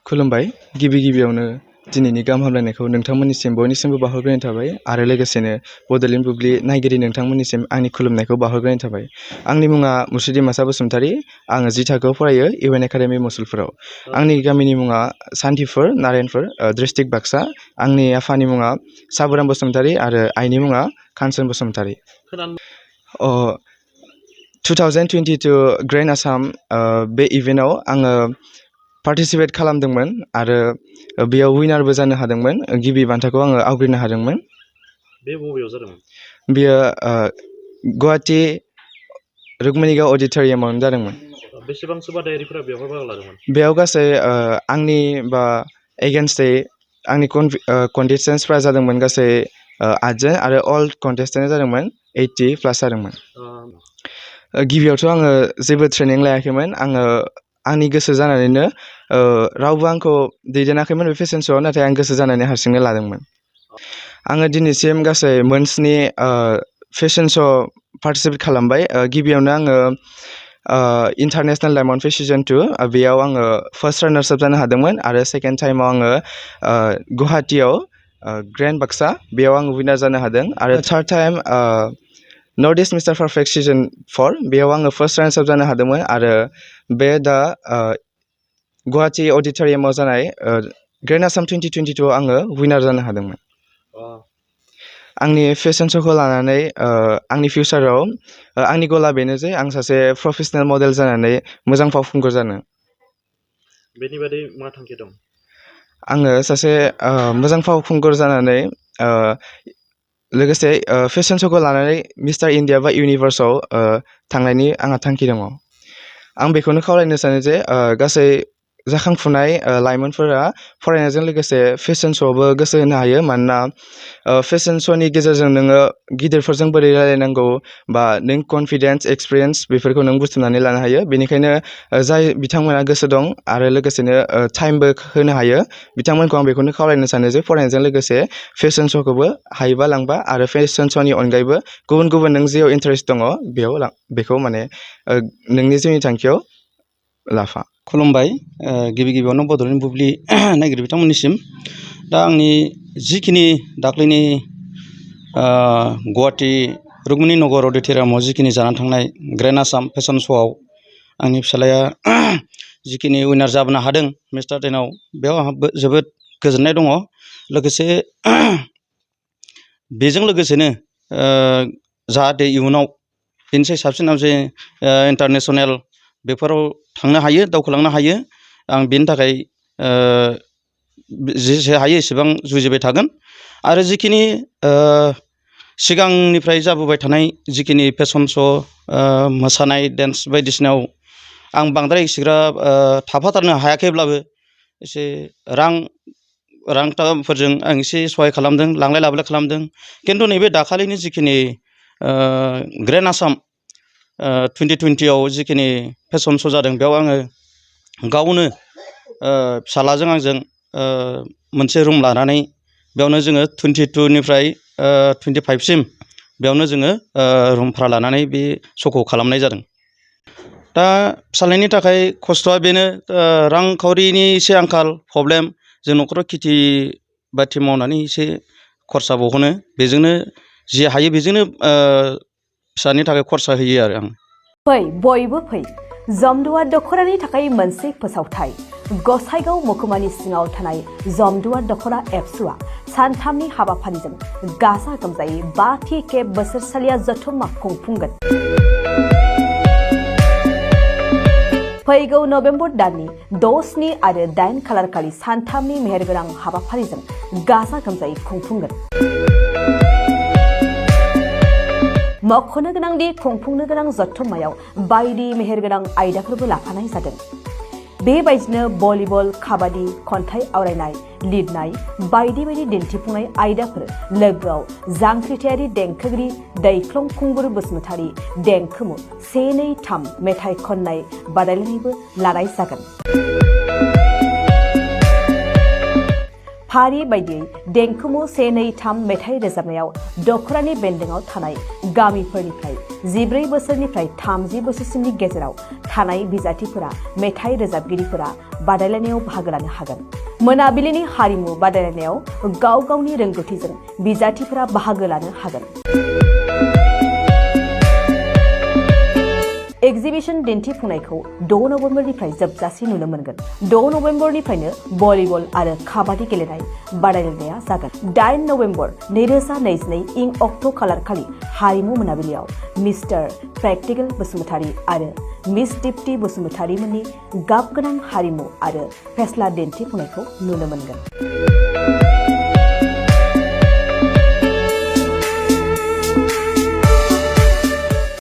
खुलुमबाय गिबि गिबियावनो दिनैनि गाहाम हामलायनायखौ नोंथांमोननिसिम बयनिसिमबो बावहरग्रोनाय थाबाय आरो लोगोसेनो बड'लेण्ड बुब्लि नायगिरि नोंथांमोननिसिम आंनि खुलुमनायखौ बावहरग्रोनाय थाबाय। आंनि मुङा मुस्रि दिमासा बसुमतारी। आङो 10 थाखोआव फरायो इउएन एकाडेमि मुसलपुराव। आंनि गामिनि मुङा सान्थिफुर नारायणपुर डिस्ट्रिक्ट बाक्सा। आंनि आफानि मुङा साबुराम बसुमतारी आरो आइनि मुङा कानसन बसुमतारी। 2022 ग्रेन्ड आसाम बे इभेन्टआव आङो पार्टिसिपेट खालामदोंमोन आरो बेयाव विनारबो जानो हादोंमोन। गिबि बान्थाखौ आङो आवग्रिनो हादोंमोन। बे बबेयाव जादोंमोन? बेयो गुवाहाटी रुक्मिणीगाव अडिट'रियामावनो जादोंमोन। बेसेबांसो बादायारिफोरा बेवहाय बाहागो लादोंमोन? बेयाव गासै आंनि बा एगेन्स्टै आंनि कन्टेस्टेन्ट्सफ्रा जादोंमोन गासै 8 जन आरो अल कन्टेस्टेन्टआ जादोंमोन 80+ जादोंमोन। गिबियावथ' आङो जेबो ट्रेनिं लायाखैमोन। आङो आंनि गोसो जानानैनो रावबो आंखौ दैदेनाखैमोन बे फेशन श'आव, नाथाय आं गोसो जानानै हारसिंनो लादोंमोन। आङो दिनैसिम गासै मोनस्नि फेशन श' पार्टिसिपेट खालामबाय। गिबियावनो आङो इन्टारनेशनेल डायमन्ड फेस सिजन 2 बेयाव आङो फार्स्ट रानार्स आप जानो हादोंमोन आरो सेकेन्ड टाइमाव आङो गुवाहाटीयाव ग्रेन्ड बाक्सा बेयाव आङो विनार जानो हादों आरो third time north east mister perfect season 4 बेयाव आङो फार्स्ट रानार्स आप जानो हादोंमोन आरो बे दा गुवाहाटी अडिट'रियामाव जानाय ग्रेन्ड आसाम 2022 आङो विनार जानो हादोंमोन। आंनि फेशन श'खौ लानानै आंनि फिउचाराव आंनि गला बेनो जे आं सासे प्रफेशनेल मडेल जानानै मोजां फावखुंगुर जानो। बेनि बादै मा थांखि दं? आङो सासे मोजां फावखुंगुर जानानै लोगोसे फेशन श'खौ लानानै मिस्टार इण्डिया बा इउनिभार्सआव थांनायनि आंहा थांखि दङ। आं बेखौनो खावलायनो सानो जे गासै जाखांफुनाय लाइमोनफोरा फरायनायजों लोगोसे फेशन श'आवबो गोसो होनो हायो। मानोना फेशन श'नि गेजेरजों नोङो गिदिरफोरजों बोरै रायलायनांगौ बा नों कनफिडेन्स एक्सपिरियेन्स बेफोरखौ नों बुथुमनानै लानो हायो। बेनिखायनो जाय बिथांमोना गोसो दं आरो लोगोसेनो टाइमबो होनो हायो बिथांमोनखौ आं बेखौनो खावलायनो सानो जे फरायनायजों लोगोसे फेशन श'खौबो हायोबा लांबा आरो फेशन श'नि अनगायैबो गुबुन गुबुन नों जेयाव इन्टारेस्ट दङ बेखौ माने नोंनि जिउनि थांखियाव लाफा। खुलुमबाय गिबि गिबियावनो बड'लेण्ड बुब्लि नायगिरि बिथांमोननिसिम। दा आंनि जिखिनि दाख्लैनि गुवाहाटी रुक्मिणी नगर अडिट'रियामाव जिखिनि जानानै थांनाय ग्रेन्ड आसाम फेशन श'आव आंनि फिसालाया जिखिनि विनार जाबोनो हादों मिस्टार 10आव बेयाव आंहा जोबोद गोजोननाय दङ। लोगोसे बेजों लोगोसेनो जाहाथे इयुनाव बेनिसाय साबसिन जे इन्टारनेसनेल बेफोराव थांनो हायो, दावखोलांनो हायो। आं बेनि थाखाय जेसे हायो एसेबां जुजिबाय थागोन आरो जिखिनि सिगांनिफ्राय जाबोबाय थानाय जिखिनि फेशन श' मोसानाय डेन्स बायदिसिनायाव आं बांद्राय इसेग्राब थाफाथारनो हायाखैब्लाबो एसे रांफोरजों आं एसे सहाय खालामदों, लांलाय लाबोलाय खालामदों। खिन्थु नैबे दाखालिनि जिखिनि ग्रेन्ड आसाम 2020आव जिखिनि फेशन श' जादों बेयाव आङो गावनो फिसालाजों आंजों मोनसे रुम लानानै बेयावनो जोङो 22निफ्राय 25सिम बेयावनो जोङो रुम भारा लानानै बे श'खौ खालामनाय जादों। दा फिसालानि थाखाय खस्थ'आ बेनो रांखावरिनि एसे आंखाल प्रब्लेम। जों न'खराव खेथि बाथि मावनानै एसे खरसा बहनो, बेजोंनो जि हायो बेजोंनो फिसानि थाखाय खरसा होयो आरो आं। फै बयबो फै जमदुवार दख'रानि थाखाय मोनसे फोसावथाय। गसाइगाव महकुमानि सिङाव थानाय जमदुवार दख'रा एबसुआ सानथामनि हाबाफारिजों गाजा गोमजायै 5थि खेब बोसोरसालिया जथुम्मा खुंफुंगोन। फैगौ नभेम्बर दाननि 6, 7 आरो 8 खालारखालि सानथामनि मेहेरगोनां हाबाफारिजों गाजा गोमजायै खुंफुंगोन। मख'नो गोनांदि खुंफुंनो गोनां जथुम्मायाव बायदि मेहेरगोनां आयदाफोरबो लाफानाय जादों। बेबायदिनो भलिबल, काबादि, खन्थाइ आवरायनाय, लिरनाय बायदि बायदि दिन्थिफुंनाय आयदाफोर। लोगोआव जांख्रिथायारि देंखोगिरि दैख्लं खुंगुर बसुमतारी देंखोमु 1, 2, 3 मेथाइ खननाय बादायलायनायबो लानाय जागोन। फारि बायदियै देंखोमु 1, 2, 3 मेथाइ रोजाबनायाव दखरानि बेन्दोंआव थानाय गामिफोरनिफ्राय 14 बोसोरनिफ्राय 30 बोसोरसिमनि गेजेराव थानाय बिजाथिफोरा मेथाइ रोजाबगिरिफोरा बादायलायनायाव बाहागो लानो हागोन। मोनाबिलिनि हारिमु बादायलायनायाव गाव गावनि रोंगौथिजों बिजाथिफोरा बाहागो लानो हागोन। एक्जिबिशन दिन्थिफुंनायखौ 6 नबेम्बरनिफ्राय जोबजासे नुनो मोनगोन। 6 नबेम्बरनिफ्रायनो भलिबल आरो काबादि गेलेनाय बादायलायनाया जागोन। 8 नबेम्बर 2022 इं अक्ट' खालार खालि हारिमु मोनाबिलियाव मिस्टार प्रेक्टिकेल बसुमतारी आरो मिस दीप्ति बसुमतारी मोननि गाबगोनां हारिमु आरो फेस्ला दिन्थिफुंनायखौ नुनो मोनगोन।